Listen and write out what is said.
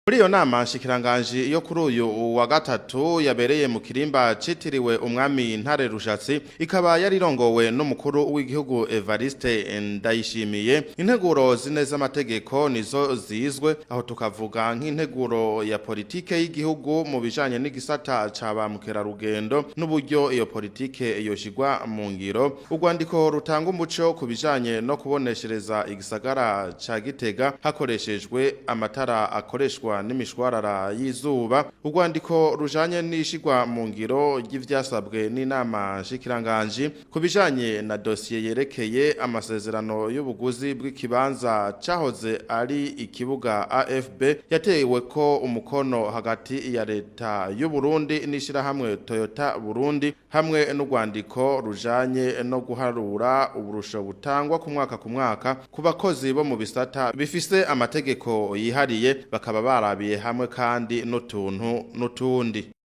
Muri iyo nama nshikiranganji yo kuri uyu wa gatatu yabereye mu kirimba citiriwe umwami Ntare Rushatsi, ikaba yarirongowe n'umukuru w'igihugu Evariste Ndayishimiye, integuro zine z'amategeko nizo zizwe. Aho tukavuga nk'integuro ya politike y'igihugu mu bijanye n'igisata ca ba mukerarugendo n'uburyo iyo politike yoshigwa mu ngiro, urwandiko rutanga umuco ku bijanye no kuboneshereza igisagara ca Gitega hakoreshejwe amatara akoreshwa n'imishwarara y'izuba, urwandiko rujanye n'ishigwa mu ngiro ry'ivyasabwe n'inama nshikiranganji ku bijanye na dosiye yerekeye amasezerano y'ubuguzi bw'ikibanza cahoze ari ikibuga AFB yatewe ko umukono hagati ya leta y'u Burundi n'ishirahamwe Toyota Burundi, hamwe n'urwandiko rujanye no guharura uburusho butangwa ku mwaka ku mwaka ku bakozi bo mu bisata bifise amategeko yihariye. Bakaba barabiye hamwe kandi n'utuntu n'utundi.